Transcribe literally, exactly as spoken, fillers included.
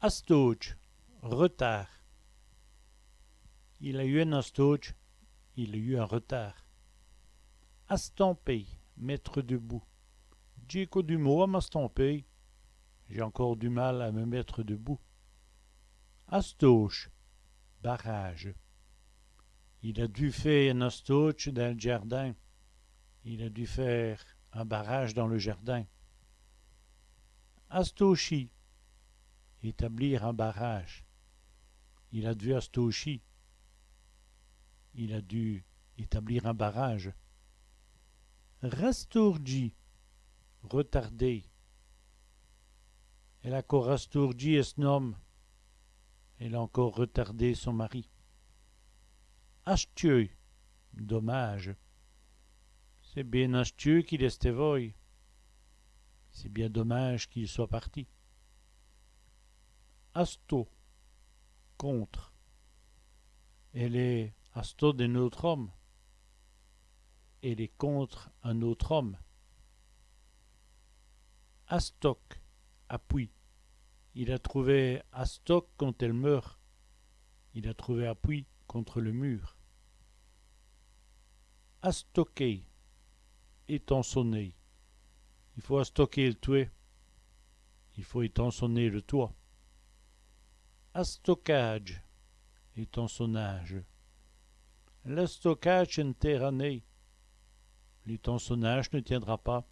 Astôdje, retard. Il a yeû in astôdje, il a eu un retard. Astampé, mettre debout. Dj'é co du mau à m'astampé. J'ai encore du mal à me mettre debout. Astôdje, barrage. Il a dû fé in astôdje dins l' djârdin. Il a dû faire un barrage dans le jardin. Astôchî, établir un barrage. Il a dû astôchî. Il a dû établir un barrage. Rastourdjî, retarder. Èle a co rastourdjî ès' n-ome. Elle a encore retardé son mari. Aschieû, dommage. C'èst bén aschieû qu'il èst-è vôye. C'est bien dommage qu'il soit parti. Asto, contre. Èle èst asto d'in-ôte ome. Elle est contre un autre homme. Astoc, appui. Il a trouvé astoc conte èl meûr. Il a trouvé appui contre le mur. Astoker, étançonner. I faut astoker l' twèt. Il faut étançonner le toit. Astocâdje, étançonnage. L'astocâdje n' tèra nén. L'étançonnage ne tiendra pas.